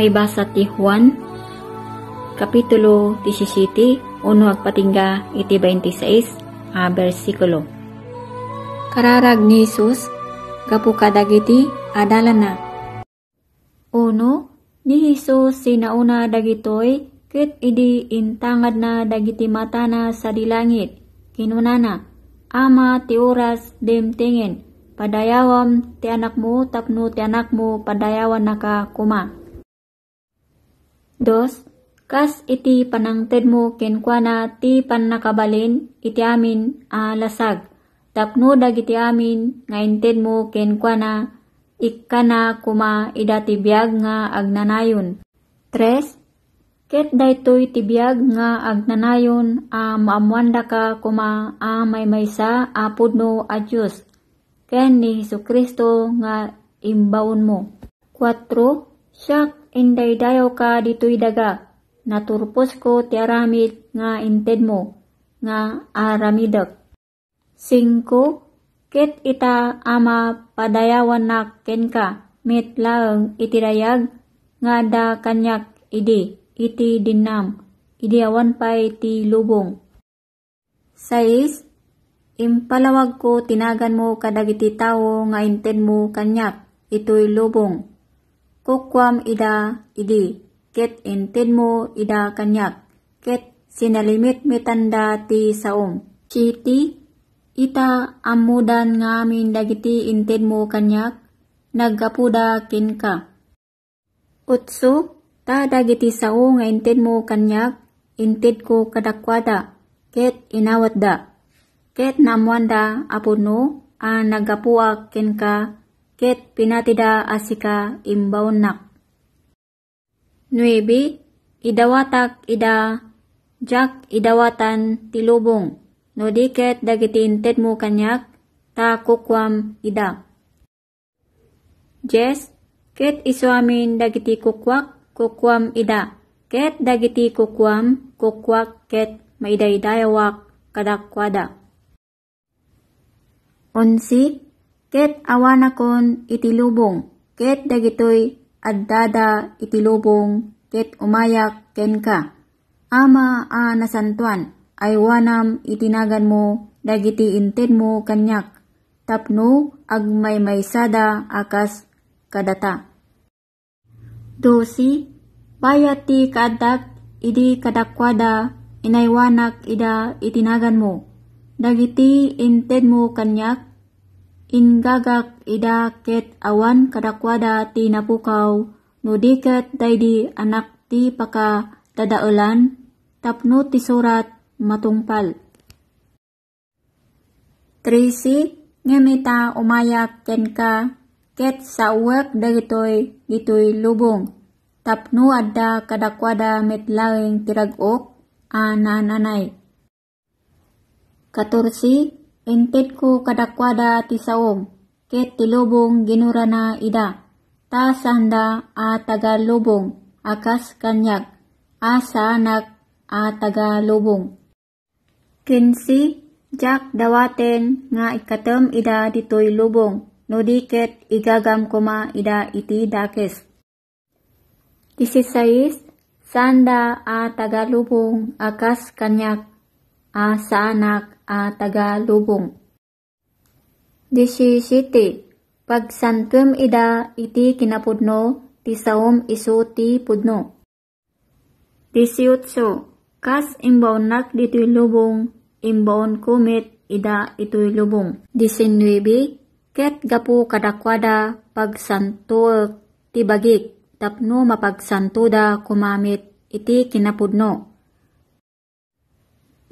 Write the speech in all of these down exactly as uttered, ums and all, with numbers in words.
Ibasa ti Juan, Kapitulo disisiete, uno agpatingga iti baintisais a bersikulo. Kararag ni Jesus gapu kadagiti adalanna. Uno, ni Jesus sinaona dagitoy, ket idi intangadna dagiti matana sadi langit, kinunana, "Ama, ti oras dimtengen, padayawam ti anakmo tapno ti anakmo padayawannaka koma." Dos, kas iti panangtedmo kenkuana ti pannakabalin iti amin a lasag, tapno dagiti amin nga intedmo kenkuana, ikkana koma ida ti biag nga agnanayon. Tres, ket daytoy ti biag nga agnanayon a maammoandaka koma a maymaysa a pudno a Dios, ken ni Jesu-Cristo nga imbaonmo. Kuatro, siak indaydayawka ditoy daga, naturposko ti aramid nga intedmo nga aramidek. Singko, ket ita, Ama, padayawannak kenka met laeng iti dayag nga adda kaniak idi, iti dinnam, idi awan pay ti lubong. Sais, impalawagko ti naganmo kadagiti tao nga intedmo kaniak itoy lubong. Kukuam ida idi, ket intedmo ida kaniak, ket sinalimitmitanda ti saom. Siete, ita, ammodan nga amin dagiti intedmo kaniak, naggapuda kenka. Utso, ta dagiti sao nga intedmo kaniak, intedko kadakuada, ket inawatda. Ket naammoanda a pudno a naggapuak kenka, ket pinatida a sika imbaonnak. Nuebe, idawatak ida, diak idawatan ti lubong, no di ket dagiti intedmo kaniak, ta kukuam ida. Dies, ket isu amin dagiti kukuak, kukuam ida, ket dagiti kukuam, kukuak ket maidaydayawak kadakuada. Onse, ket awanakon iti lubong, ket dagitoy addada iti lubong, ket umayak kenka. Ama a nasantoan, aywanam iti naganmo dagiti intedmo kaniak, tapno agmaymaysada a kas kadata. Dose, bayat ti kaaddak idi kadakuada inaywanak ida iti naganmo. Dagiti intedmo kaniak, inggagak ida ket awan kadakuada ti napukaw, no di ket daydi anak ti pakadadaelan, tapno ti surat matungpal. Trese, ngem ita umayak kenka, ket saoek dagitoy ditoy lubong, tapno adda kadakuada met laeng ti rag-ok a naananay. Katorse, intedko kadakuada ti saom, ket ti lubong ginurana ida, ta saanda a taga lubong a kas kaniak, a saanak a taga lubong. Kinse, diak dawaten nga ikkatem ida ditoy lubong, no di ket igagam koma ida iti dakes. Disisais, saanda a taga lubong a kas kaniak, a saanak a taga lubong. Disisiete, pagsantuem ida iti kinapudno ti saom isu ti pudno. Disiotso, kas imbaonnak ditoy lubong, imbaonko met ida itoy lubong. Disinuebe, ket gapu kadakuada pagsantoek ti bagik, tapno mapagsantoda koma met iti kinapudno.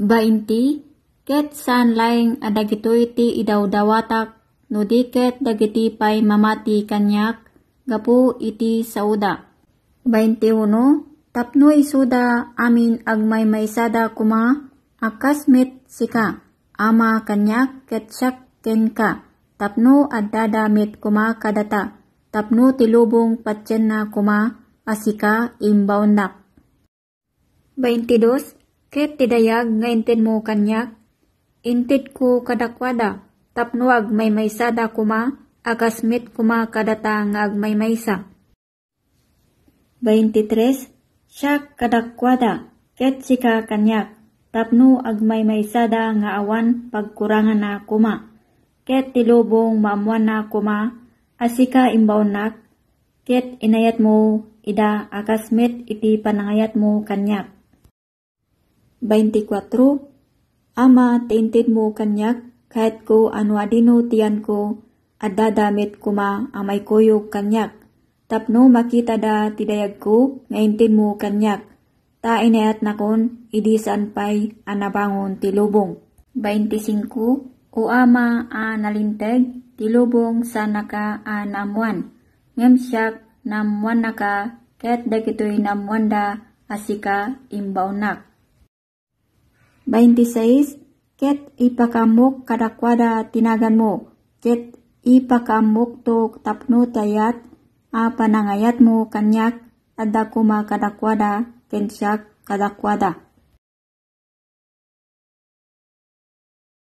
Bainti, ket saan laeng a dagitoy ti idawdawatak, no di ket dagiti pay mamati kaniak gapu iti saoda. Baintiuno, tapno isuda amin agmaymaysada koma a kas met sika, Ama, kaniak ket siak kenka, tapno addada met koma kadata, tapno ti lubong patienna koma a sika imbaonnak. Baintidos, ket ti dayag nga intedmo kaniak, intedko kadakuada, tapno agmaymaysada koma a kas met koma kadata nga agmaymaysa. Baintitres, siak kadakuada, ket sika kaniak, tapno agmaymaysada nga awan pagkuranganna koma. Ket ti lubong maammoanna koma a sika imbaonnak, ket inayatmo ida a kas met iti panangayatmo kaniak. Baintikwatro, Ama, ti intedmo kaniak, kayatko a no adino ti yanko, addada met koma a maikuyog kaniak, tapno makitada ti dayagko nga intedmo kaniak, ta inayatnakon idi saan pay a nabangon ti lubong. Baintisingko, O Ama a nalinteg, ti lubong saannaka a naammoan, ngem siak naammoannaka, ket dagitoy naammoanda a sika imbaonnak. Baintisais, ket ipakaammok kadakuada ti naganmo, ket ipakaammokto tapno ti ayat a panangayatmo kaniak, adda koma kadakuada, ken siak kadakuada.